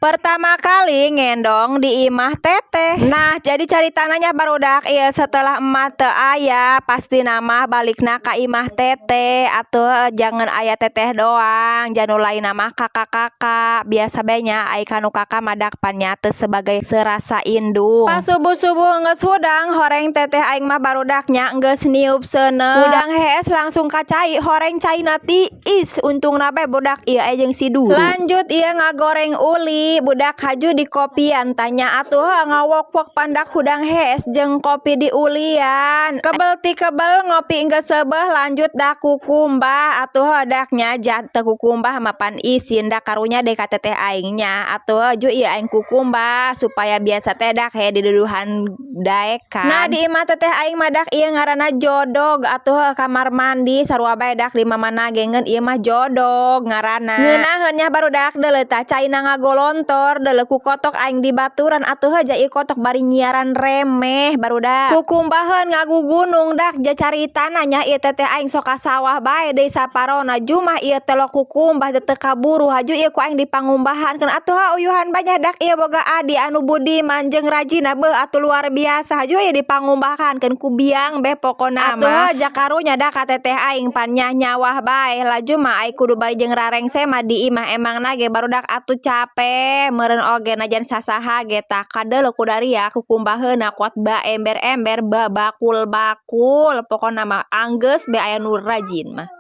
Pertama kali ngendong di imah teteh. Nah, jadi caritana nya, barudak, ieu setelah emak teu aya, pastina mah balikna ka imah teteh atuh. Jangan aya teteh doang, ja nu lainna mah kakak-kakak biasa bae nya. Ai kanu kakak mah dak pan nya teu sebagai serasa indung. Pas subuh-subuh geus hudang, horeng teteh aing mah, barudak nya, geus niup seuneu. Hudang hees langsung ka cai, horeng caina tiis. Untungna bae budak ieu aya jeung si Duru. Lanjut ieu ngagoreng uli, budak, haju di kopian tanya atuh. Ngawok-wok pandak hudang hees jeung kopi di ulian. Kebel ti kebel, ngopi geus seubeuh, lanjut dak kukumbah atuh. Dak nya teu kukumbah mah pan isin dak karunya deui ka teteh aing nya atuh. Ju ieu aing kukumbah supaya biasa teh dak he diduduhan daekan. Nah, di imah teteh aing mah dak ieu ngaranna jodog atuh, kamar mandi sarua bae dak di mamana ge, ngeun ieu mah jodog ngaranna. Ngeunaheun nya, barudak. Deuleu tah caina ngagolontor, deuleu ku kotok aing dibaturan atuh. Ja ieu kotok bari nyiaran remeh, barudak. Kukumbaheun ngagugunung dak. Ja caritana nya, ieu teteh aing sok ka sawah bae deui saparona. Jumah ieu teh lo kukumbah teu kaburu, haju ieu ku aing dipangumbahankeun atuh. Uyuhan banyak dak ieu boga adi anu budiman jeung rajina, beuh atuh luar biasa. Haju ieu dipangumbahankeun ku biang beh pokona mah atuh. Ja karunya dak ka teteh aing pan nya nyawah bae, laju mah ai kudu bari jeung rarengse mah di imah emangna ge, barudak, atuh cape meureun oge najan sasaha ge. Tah, kadeuleu ku daria kukumbaheunna kuat ba ember-ember, ba bakul-bakul, pokona mah anggeus be aya nu rajin mah.